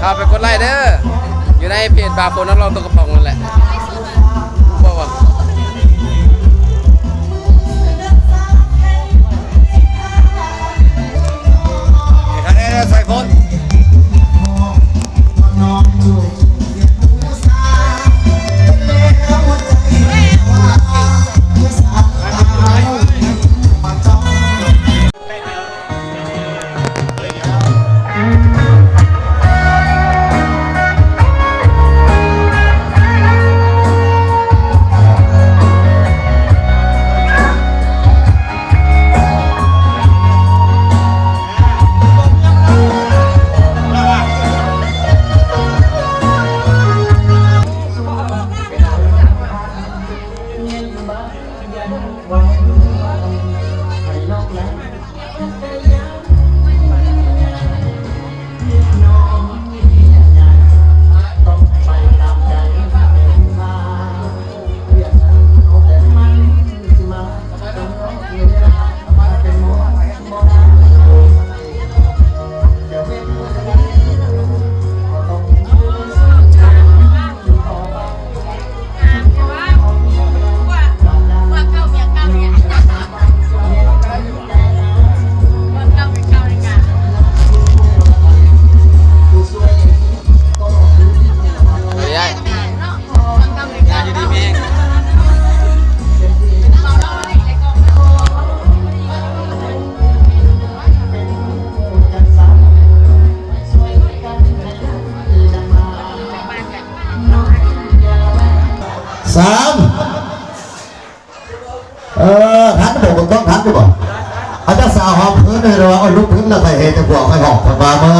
ເຂົ້າໄປກົດໄລ້ເດີ້ ຢູ່ໃນເພຈບ່າວຝົນນັກຮ້ອງຕົກກະປ໋ອງນັ້ນແຫຼະ ບໍ່ວ່າ ໃຫ້ຄະແນນໃສ່ຄົນ ສາມ ເອີ ທັນບໍ່? ເບິ່ງກ້ອງທັນຢູ່ບໍ່? ອາຈານສາວຫອມເພິ່ນເດີວ່າ ເອີ ລຸກຂຶ້ນແລ້ວໄປເຮັດແຕ່ຜົວໄປຫອມເພິ່ນວ່າເມີ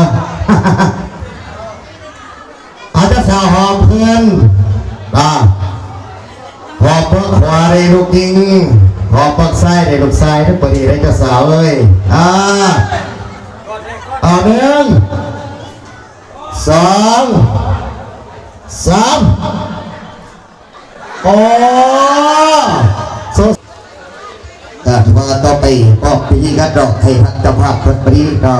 ອາຈານສາວຫອມເພິ່ນ ອາ ຫອມເບິ່ງຂວາເດ້ລູກຍິງ ຫອມເບິ່ງຊ້າຍເດ້ລູກຊາຍ ເດີບໍ່ດີເດ້ເຈົ້າສາວເອີຍ ອາ ເອົາ ໜຶ່ງ ສອງ ສາມ ໂອ້ ສ- ກະຖືວ່າຕໍ່ໄປມອບພິທີຄັດລອກໃຫ້ທາງເຈົ້າພາບເພິ່ນບາດນີ້ເນາະ.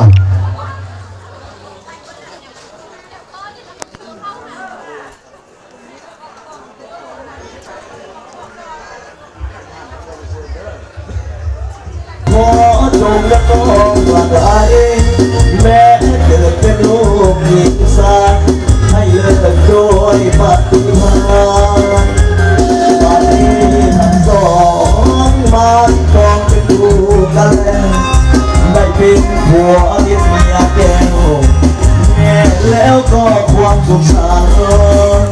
ຂໍຈົ່ງຢ່າຕ້ອງຫຼາຍ ແມ່ເກີດເປັນລູກຍິງຊາຍ ໃຫ້ເລີກໂດຍປະຕິຫານ ບາດນີ້ທັງສອງມາຕ້ອງເປັນຄູ່ກັນແລ້ວ ໄດ້ເປັນຜົວເປັນເມຍແກ້ວ ແມ່ແລ້ວກໍຄວາມສົງສານ